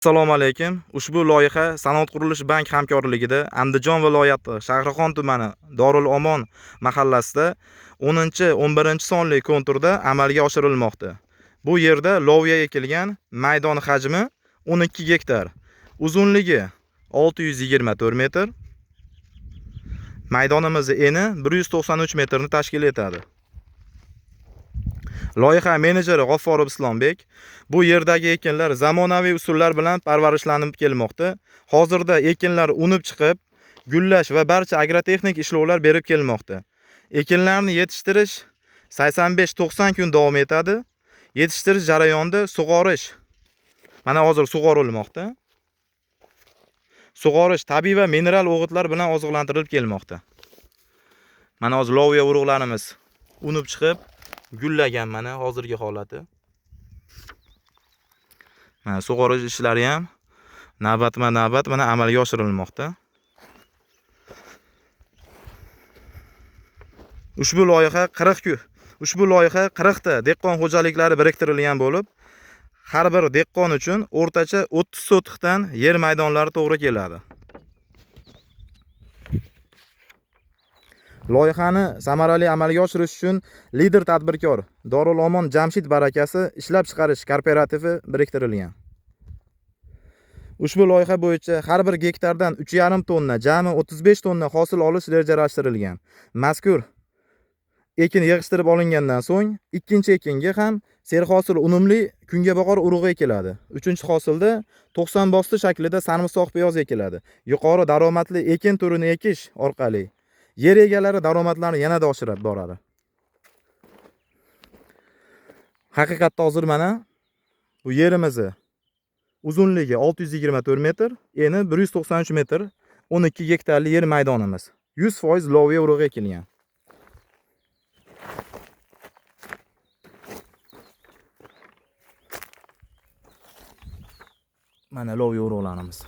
Assalomu alaykum. Ushbu loyiha Sanoat qurilish bank hamkorligida Andijon viloyati Shahrixon tumani Dorul Omon mahallasida 10-11 sonli konturda amalga oshirilmoqda. Bu yerda loviya ekilgan, maydon hajmi 12 gektar, uzunligi 624 metr, maydonimiz eni 193 metrni tashkil etadi. Loyiha menejeri G'offorov Islombek. Bu yerdagi ekinlar zamonaviy usullar bilan parvarishlanib kelmoqda. Hozirda ekinlar unib chiqib, gullash va barcha agrotexnik ishlovlar berib kelmoqda. Ekinlarni yetishtirish 85-90 kun davom etadi. Yetishtirish jarayonida sug'orish, mana hozir sug'orilmoqda. Sug'orish tabiiy va mineral o'g'itlar bilan oziqlantirilib kelmoqda. Mana hozir loviya urug'larimiz unib chiqib, gullagan, mana hozirgi holati. Mana sug'orish ishlari ham navbatma-navbat mana amalga oshirilmoqda. Ushbu loyiha 40 kun. Ushbu loyiha 40 ta dehqon xo'jaliklari biriktirilgan bo'lib, har bir dehqon uchun o'rtacha 30 sotixdan yer maydonlari to'g'ri keladi. Loyihani samarali amalga oshirish uchun lider tadbirkor Dorul Omon Jamshid barakasi ishlab chiqarish kooperativi biriktirilgan. Ushbu loyiha bo'yicha har bir gektardan 3,5 tonna, jami 35 tonna hosil olish rejalashtirilgan. Mazkur ekin yig'ishtirib olingandan so'ng ikkinchi ekinga ham serhosil unumli kungaboqar urug'i ekiladi. Uchinchi hosilda 90 bosti shaklida sarimsoq piyoz ekiladi. Yuqori daromadli ekin turini ekish orqali yer egalari daromadlarini yanada oshirib boradi. Haqiqatda hozir mana bu yerimizni uzunligi 624 metr, eni 193 metr, 12 gektarli yer maydonimiz. 100% loviya urug'i ekilgan. Mana loviya urug'larimiz.